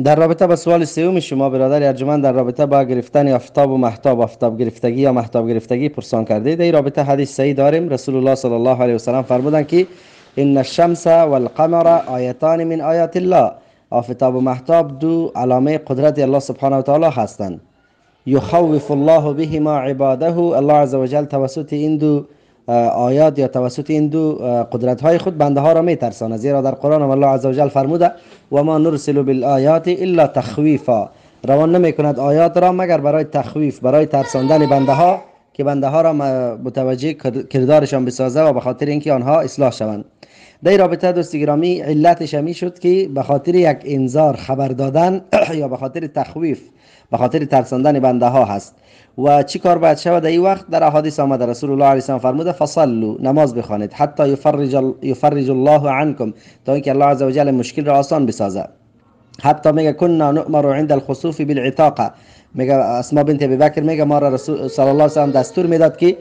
در رابطه با سوال سوم شما برادر ارجمند، در رابطه با گرفتن آفتاب و مهتاب، آفتاب گرفتگی یا مهتاب گرفتگی پرسان کرده، در رابطه حدیث صحیح داریم. رسول الله صلی الله علیه و سلم فرمودند که ان الشمس والقمر آیتان من آیات الله، آفتاب و مهتاب دو علامه قدرت الله سبحانه و تعالی هستند. یخوف الله بهما عباده، الله عزوجل توسط این دو آیات یا توسط این دو قدرت های خود بنده ها را می ترساند، زیرا در قرآن الله عزوجل فرموده و ما نرسل بالآیات الا تخویفا، روان نمی کند آیات را مگر برای تخویف، برای ترساندن بنده ها که بنده ها را متوجه کردارشان بسازه و به خاطر اینکه آنها اصلاح شوند. در رابطه دوست گرامی علتش همی شد که به خاطر یک انذار، خبر دادن یا به خاطر تخویف، به خاطر ترساندن بنده ها هست. و چی کار باید شود در این وقت؟ در احادیث آمده رسول الله علیه السلام فرموده فصلوا، نماز بخوانید، حتی یفرج الله عنکم، تا اینکه الله عزوجل مشکل را آسان بسازه. حتی میگه كنا نؤمر عند الخسوف بالعتاقه، میگه اسما بنت ابی بکر میگه ما را رسول صلی الله علیه و سلم دستور میداد که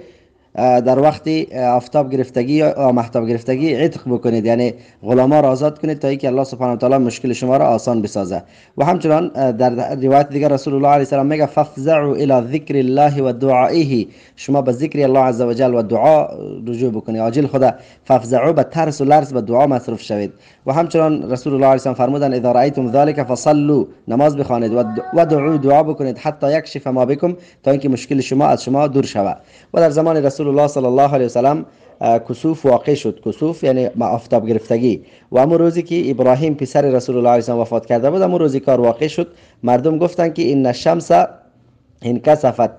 در وقت آفتاب گرفتگی یا مهتاب گرفتگی عتق بکنید، یعنی غلاما را آزاد کنید تا اینکه الله سبحانه و تعالی مشکل شما را آسان بسازه. و همچنان در روایت دیگر رسول الله علیه السلام میگه فافزعوا الی ذکر الله و دعائه، شما به ذکر الله عزوجل و دعا رجوع بکنید، عاجل خدا فافزعوا، به ترس و لرز به دعا مصروف شوید. و همچنان رسول الله علیه السلام فرمودند اذا رأیتم ذلک فصلوا، نماز بخوانید و دعو، دعا بکنید، حتی یکشف ما بکم، تا اینکه مشکل شما از شما دور شود. و در زمان رسول الله صلی الله علیه و سلم کسوف واقع شد، کسوف یعنی آفتاب گرفتگی. و امو روزی که ابراهیم پسر رسول الله علیه السلام وفات کرده بود، امو روزی کار واقع شد. مردم گفتند که ان الشمس انکسفت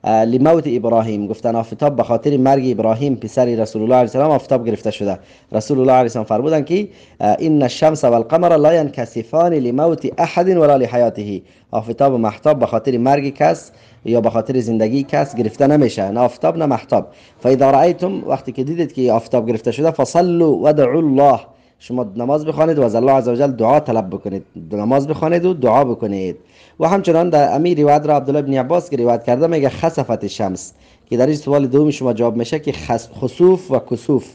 لموت ابراهیم، گفتن آفتاب به خاطر مرگ ابراهیم پسر رسول الله علیه السلام آفتاب گرفته شده. رسول الله علیه السلام فرمودند که ان الشمس والقمر لا ينكسفان لموت احد ولا لحیاته، آفتاب و مهتاب به خاطر مرگ کس یا به خاطر زندگی کس گرفته نمیشه، نه آفتاب نه مهتاب. فاذا رأیتم، وقتی که دیدید که آفتاب گرفته شده، فصلوا ودعوا الله، شما نماز بخوانید و از الله عزوجل دعا طلب بکنید، نماز بخوانید و دعا بکنید. و همچنان در امیر روایت را عبدالله بن عباس که روایت کرده میگه خسفت الشمس، که در این سوال دوم شما جواب میشه که خسوف و کسوف.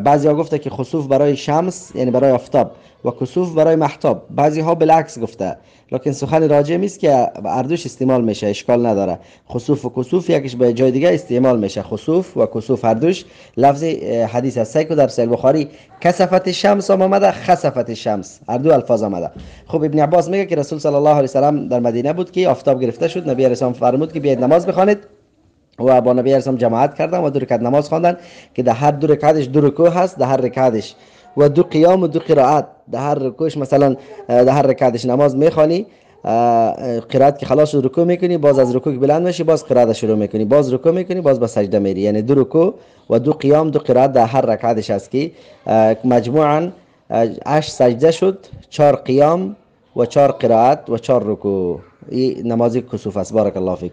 بعضی ها گفته که خسوف برای شمس یعنی برای آفتاب و کسوف برای مهتاب، بعضی ها بالعکس گفته، لکن سخن راجع نیست که اردوش استعمال میشه، اشکال نداره. خسوف و کسوف یکیش به جای دیگه استعمال میشه، خسوف و کسوف هر دوش لفظ حدیث است که در صحیح بخاری کسفت الشمس آمده، خسفت الشمس، هر دو الفاظ آمده. خب ابن عباس میگه که رسول صلی الله علیه و سلم در مدینه بود که آفتاب گرفته شد، نبی علیه السلام فرمود که بیاید نماز بخوانید و با نبی علیه السلام جماعت کردن و دو رکعت نماز خواندن که در هر دو رکعتش دو رکوع هست، در هر رکعتش و دو قیام و دو قرائت، در هر رکوعش مثلا در هر رکعتش نماز میخوانی، قرائت که خلاص رکوع میکنی، باز از رکوع بلند میشی، باز قرائت شروع میکنی، باز رکوع میکنی، باز به سجده میری، یعنی دو رکوع و دو قیام دو قرائت در هر رکعتش هست که مجموعاً 8 سجده شد، 4 قیام و 4 قرائت و 4 رکوع. این نماز کسوف است. بارک الله فیک.